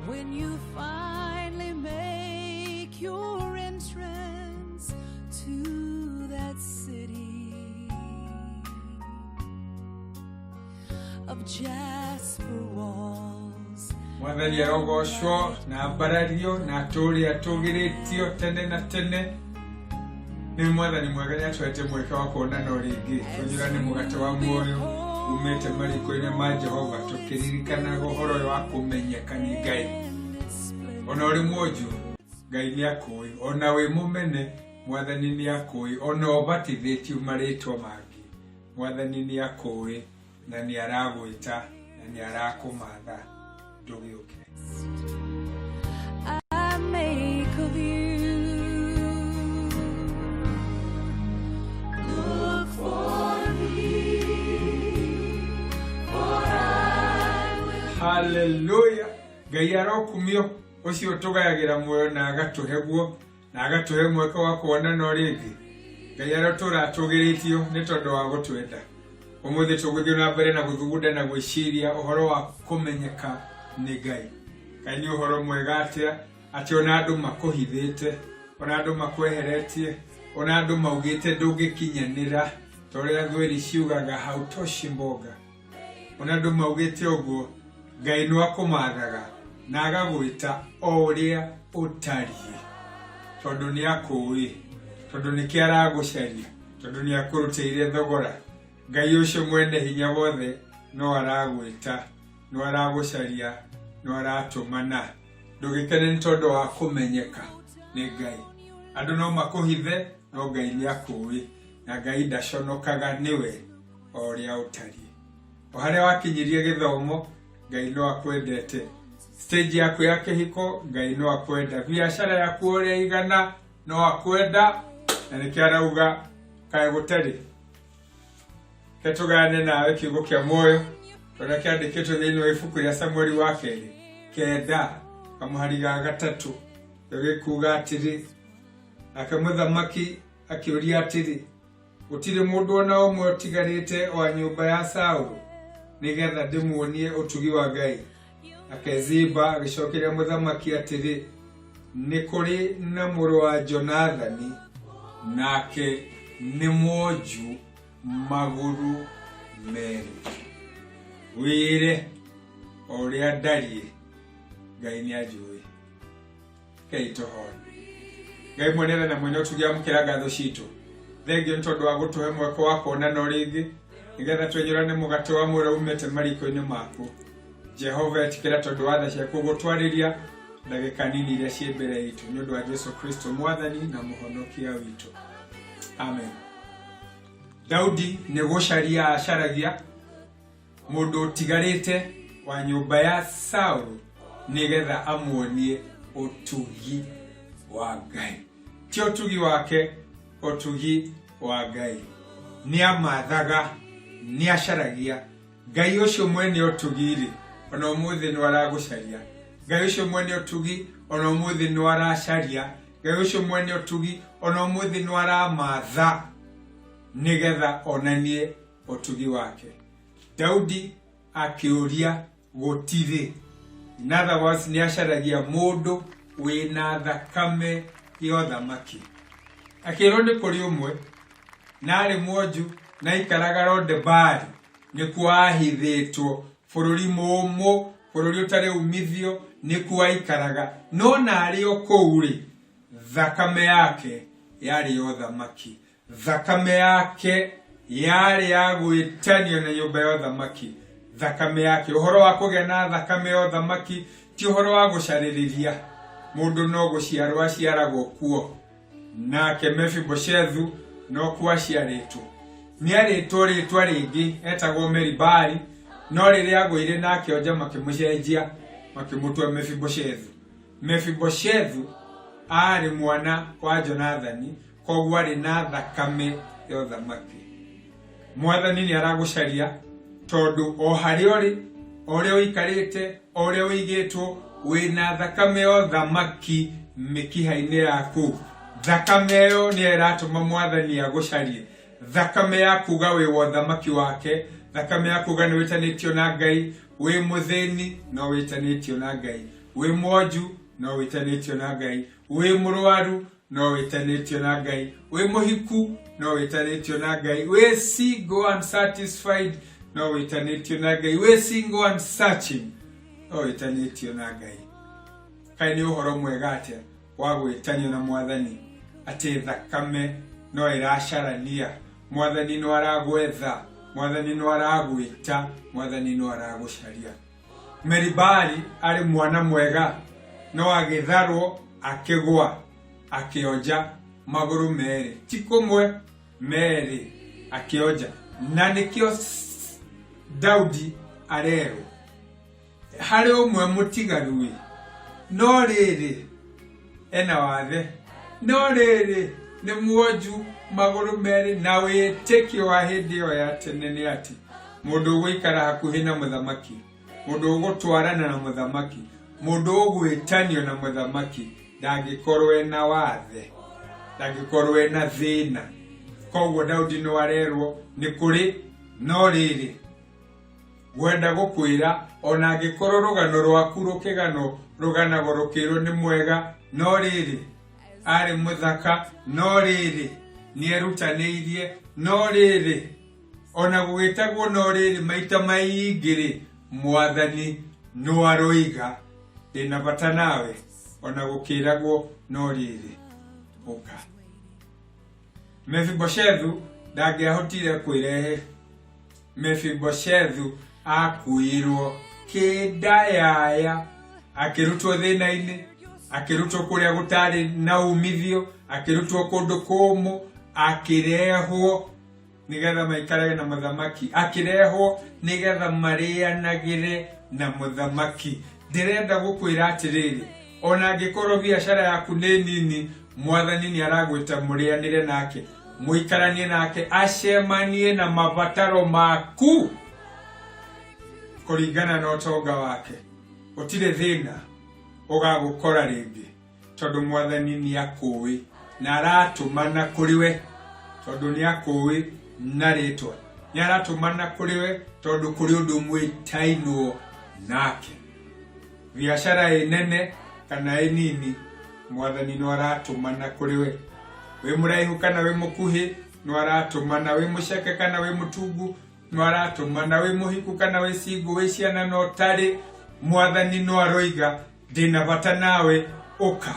When you finally make your entrance to that city of jasper walls. Mwathani arogocwo na ambarario na atũũre atũgĩrĩtio tene na tene. Nĩ Mwathani mwega, nĩ atũhete mweke wa kuonana o rĩngĩ, tũnyũrane mũgate wa muoyo umĩte mariko-inĩ ma Jehova, tũkĩririkanaga ũhoro ũyũ wa kũmenyeka nĩ Ngai. Ona ũrĩ mwonju, Ngai nĩ akũĩ. Ona wĩ mũmene, Mwathani nĩ akũĩ. Ona ũbatithĩtio marĩtwa mangĩ, Mwathani nĩ akũĩ na nĩ aragwĩta na nĩ arakũmatha ndũgĩũke. I make of you. Look for me, for I will. Haleluya! Ngai arokumio, ũcio ũtũgayagĩra muoyo na agatũhe guo na agatũhe mweke wa kuonana o rĩngĩ. Ngai arotũra atũgĩrĩtio nĩ tondũ wa gũtwenda. Ũmũthĩ tũgũthiĩ na mbere na gũthugunda na gwĩciria ũhoro wa kũmenyeka nĩ Ngai. Ngai nĩ ũhoro mwega atĩa, atĩ ona andũ makũhithĩte, ona andũ makweheretie, ona andũ maugĩte ndũngĩkinyanĩra, ta ũrĩa thweri ciugaga, hautoshi mboga. Ona andũ maugĩte ũguo, Ngai no akũmathaga na agagwĩta o ũrĩa ũtariĩ, tondũ nĩ akũĩ, tondũ nĩkĩo aragũcaria, tondũ nĩ akũrutĩire thogora. Ngai ũcio mwene hinya wothe no aragwĩta, no aragũcaria, no aratũmana. Ndũgĩkene nĩ tondũ wa kũmenyeka nĩ Ngai. Andũ no makũhithe, no Ngai nĩ akũĩ, na Ngai ndaconokaga nĩwe o ũrĩa ũtariĩ. O harĩa wakinyirie gĩthomo, Ngai no akwendete. Stage yaku ya kĩhiko, Ngai no akwenda. Biacara yaku ũrĩa igana, no akwenda, na nĩkĩo arauga kaĩ gũtarĩ. Reke tũgayane nawe kiugo kĩa muoyo tũrĩa kĩandĩkĩtwo thĩinĩ wa ibuku rĩa Samueli wa kerĩ 9 kamũhari ga 3, gĩkuga atĩrĩ, nake mũthamaki akĩũria atĩrĩ, gũtirĩ mũndũ o na ũmwe ũtigarĩte wa nyũmba ya Saũlũ, nĩgetha ndĩmuonie ũtugi wa Ngai? Nake Ziba agĩcokeria mũthamaki atĩrĩ, nĩ kũrĩ na mũrũ wa Jonathani, nake nĩ mwonju magũrũ merĩ. Wĩre o ũrĩa ndariĩ, Ngai nĩ anjũĩ. Rekei tũhoe. Ngai mwene tha na mwene ũtugi, amũkĩra ngatho citũ. Thengio nĩ tondũ wa gũtũhe mweke wa kuonana o rĩngĩ, nĩgetha twenyũrane mũgate wa muoyo umĩte mariko-inĩ maku. Jehova, ĩtĩkĩra tondũ wa tha ciaku gũtwarĩria ndagĩka nini iria ciĩ mbere itũ, nĩ ũndũ wa Jesu Kristo Mwathani na Mũhonokia witũ, amen. Daudi nĩ gũcaria acaragia mũndũ ũtigarĩte wa nyũmba ya Saũlũ, nĩgetha amuonie ũtugi wa Ngai. Ti ũtugi wake, ũtugi wa Ngai. Nĩ amathaga, nĩ acaragia. Ngai ũcio mwene ũtugi-rĩ, ona ũmũthĩ no aragũcaria. Ngai ũcio mwene ũtugi, ona ũmũthĩ no aracaria. Ngai ũcio mwene ũtugi, ona ũmũthĩ no aramatha, nĩgetha onanie ũtugi wake. Daudi akĩũria gũtirĩ. In other words, nĩ acaragia mũndũ wĩna thakame ya ũthamaki. Akĩrwo nĩ kũrĩ ũmwe, na arĩ mwonju, na aikaraga Lodebari, nĩkuo ahithĩtwo, bũrũri mũũmũ, bũrũri ũtarĩ umithio, nĩkuo aikaraga. No na arĩ o kũu-rĩ, thakame yake yarĩ ya ũthamaki. Thakame yake yarĩ ya gwĩtanio na nyũmba ya ũthamaki. Thakame yake, ũhoro wa kũgĩa na thakame ya ũthamaki ti ũhoro wa gũcarĩrĩria. Mũndũ no gũciarwo aciaragwo kuo. Nake Mefiboshethu no kuo aciarĩtwo. Nĩ arĩtwo rĩtwa rĩngĩ, etagwo Meribali, no rĩrĩa agũire na akĩonja makĩmũcenjia, makĩmũtua Mefiboshethu. Mefiboshethu aarĩ mwana wa Jonathani, koguo arĩ na thakame ya ũthamaki. Mwathani nĩ aragũcaria, tondũ o harĩa ũrĩ, o ũrĩa ũikarĩte, o ũrĩa ũigĩtwo, wĩna thakame ya ũthamaki mĩkiha-inĩ yaku. Thakame ĩyo nĩyo ĩratũma Mwathani agũcarie. Thakame ya kuga wĩ wa ũthamaki wake, thakame ya kuga nĩ wĩtanĩtio na Ngai, wĩ mũthĩni no wĩtanĩtio na Ngai. Wĩ mwonju no wĩtanĩtio na Ngai, wĩ mũrwaru no wĩtanĩtio na Ngai, wĩ mũhiku no wĩtanĩtio na Ngai, wĩ single and satisfied no wĩtanĩtio na Ngai, wĩ single and searching no wĩtanĩtio na Ngai. Kaĩ nĩ ũhoro mwega atĩa wa gwĩtanio na Mwathani, atĩ thakame no ĩracarania, Mwathani no aragwetha, Mwathani no aragwĩta, Mwathani no aragũcaria. Meribali arĩ mwana mwega no agĩtharwo akĩgwa akĩonja magũrũ merĩ, ti kũmwe, merĩ akĩonja. Na nĩkĩo Daudi arerwo harĩ ũmwe mũtigaru-ĩ, no rĩrĩ ena wathe, no rĩrĩ nĩ mwonju magũrũ merĩ. Na wĩtĩkio wa hĩndĩ ĩyo ya tene nĩ atĩ mũndũ ũgũikara hakuhĩ na mũthamaki, mũndũ ũgũtwarana na mũthamaki, mũndũ ũgwĩtanio na mũthamaki ndangĩkorwo ena wathe, ndangĩkorwo ena thĩna. Koguo Daudi no arerwo nĩ kũrĩ, no rĩrĩ ngwenda gũkwĩra ona angĩkorwo rũgano rwaku rũkĩganwo rũganagwo rũkĩrwo nĩ mwega, no rĩrĩ arĩ mũthaka, no rĩrĩ nĩerutanĩirie, no rĩrĩ ona gũgĩtagwo no rĩrĩ maita maingĩ rĩ, Mwathani no aroiga ndĩna bata nawe, ona gũkĩragwo no rĩrĩ ũka. Mefiboshethu ndangĩahotire kwĩrehe. Mefiboshethu akuirwo kĩndayaya, akĩrutwo thĩna-inĩ, akĩrutwo kũrĩa gũtarĩ na umithio, akĩrutwo kũndũ kũmũ, akĩrehwo nĩgetha maikarage na mũthamaki, akĩrehwo nĩgetha marĩanagĩre na mũthamaki. Ndĩrenda gũkwĩra atĩrĩrĩ, ona angĩkorwo biacara yaku nĩ nini, Mwathani nĩ aragwĩta mũrĩanĩre nake, mũikaranie nake, acemanie na mabataro maku kũringana na ũtonga wake. Gũtirĩ thĩna ũgagũkora rĩngĩ, tondũ Mwathani nĩ akũĩ na aratũmana kũrĩ we, tondũ nĩ akũĩ na rĩtwa, nĩ aratũmana kũrĩ we tondũ kũrĩ ũndũ mwĩtainwo nake. Biacara ĩ nene kana ĩ nini, Mwathani no aratũmana kũrĩ we. Wĩ mũraihu kana wĩ mũkuhĩ, no aratũmana. Wĩ mũceke kana wĩ mũtungu, no aratũmana. Wĩ mũhiku kana wĩ single, wĩ ciana no ũtarĩ, Mwathani no aroiga ndĩna bata nawe, ũka.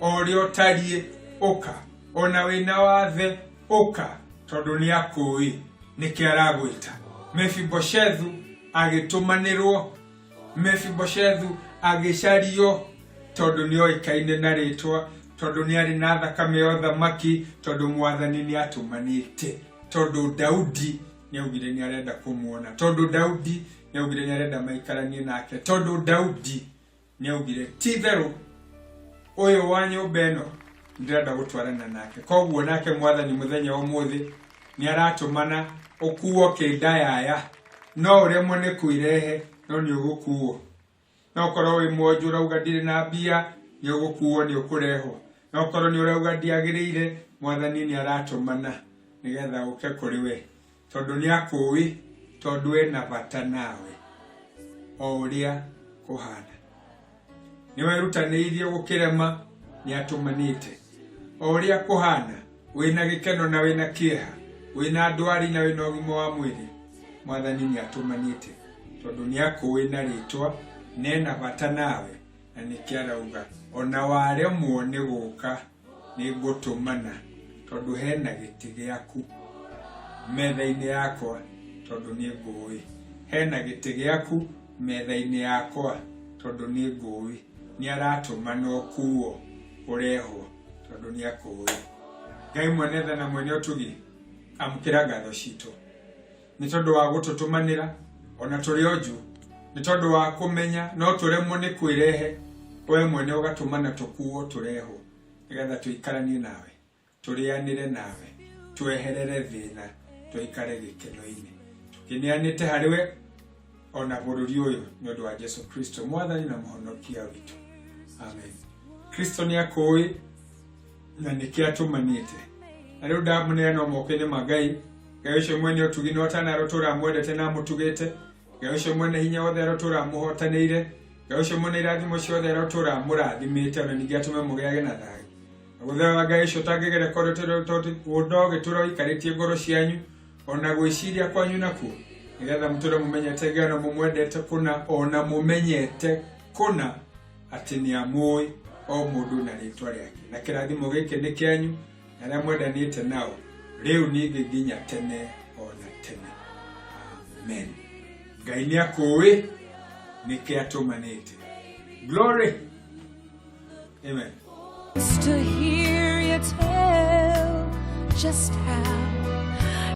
O ũrĩa ũtariĩ, ũka. Ona wĩna wathe, ũka, tondũ nĩ akũĩ nĩkĩ aragwĩta. Mefiboshethu agĩtũmanĩrwo, Mefiboshethu agĩcario, tondũ nĩ oĩkaine na rĩtwa, tondũ nĩ arĩ na thakame ya ũthamaki, tondũ Mwathani nĩ atũmanĩte, tondũ Daudi nĩ augire nĩ arenda kũmuona, tondũ Daudi nĩ augire nĩ arenda maikaranie nake, tondũ Daudi nĩ augire ti itherũ ũyũ wa nyũmba ĩno ndĩrenda gũtwarana nake. Koguo nake Mwathani mũthenya wa ũmũthĩ nĩ aratũmana ũkuo kĩndayaya, no ũremwo nĩ kwĩrehe, no nĩ ũgũkuo. No ũkorwo wĩ mwonju ũrauga ndirĩ na mbia, nĩ ũgũkuo, nĩ ũkũrehwo. No ũkorwo nĩ ũrauga ndiagĩrĩire, Mwathani nĩ aratũmana nĩgetha ũke kũrĩ we, tondũ nĩ akũĩ, tondũ ena bata nawe o ũrĩa kũhana. Nĩ werutanĩirie gũkĩrema, nĩ atũmanĩte. O ũrĩa kũhana, wĩna gĩkeno na wĩna kĩeha, wĩna ndwari na wĩna ũgima wa mwĩrĩ, Mwathani nĩ atũmanĩte, tondũ nĩ akũĩ na rĩtwa, na ena bata nawe, na nĩkĩo arauga ona waremwo nĩ gũka nĩ ngũtũmana, tondũ hena gĩtĩ gĩaku metha-inĩ yakwa, tondũ nĩ ngũĩ. Hena gĩtĩ gĩaku metha-inĩ yakwa, tondũ nĩ ngũĩ. Nĩ aratũmana ũkuo ũrehwo, tondũ nĩ akũĩ. Ngai mwene tha na mwene ũtugi, amũkĩra ngatho citũ nĩ tondũ wa gũtũtũmanĩra ona tũrĩ onju, nĩ tondũ wa kũmenya no tũremwo nĩ kwĩrehe, we mwene ũgatũmana tũkuo tũrehwo, nĩgetha tũikaranie nawe, tũrĩanĩre nawe, tweherere thĩna, tũikare gĩkeno-inĩ. Tũkĩneanĩte harĩ we ona bũrũri ũyũ nĩ ũndũ wa Jesu Kristo Mwathani na Mũhonokia witũ. Amen. Kristo nĩ akũĩ na nĩkĩo atũmanĩte. Na rĩu ndamũneana moko-inĩ ma Ngai. Ngai ũcio mwene ũtugi na ũtana arotũũra amwendete na amũtugĩte. Ngai ũcio mwene hinya wothe arotũũra amũhotanĩire. Ngai ũcio mwene irathimo ciothe arotũra mũrathimĩte ona ningĩ atũme mũgĩage na thayũ. Naguo thayũ wa Ngai ũcio ũtangĩgereka ũrĩa ũgĩtũra ũikarĩtie ngoro cianyu ona gwĩciria kwanyu nakuo, nĩgetha mũtũre mũmenyete Ngai na mũmwendete kũna, ona mũmenyete kũna atĩ nĩ amũĩ o mũndũ na rĩtwa rĩake. Na kĩrathimo gĩkĩ nĩ kĩanyu na arĩa mwendanĩte nao rĩu ningĩ nginya tene ona tene. Amen. Ngai nĩ akũĩ nĩkĩ atũmanĩte. Glory. Amen. To hear you tell just how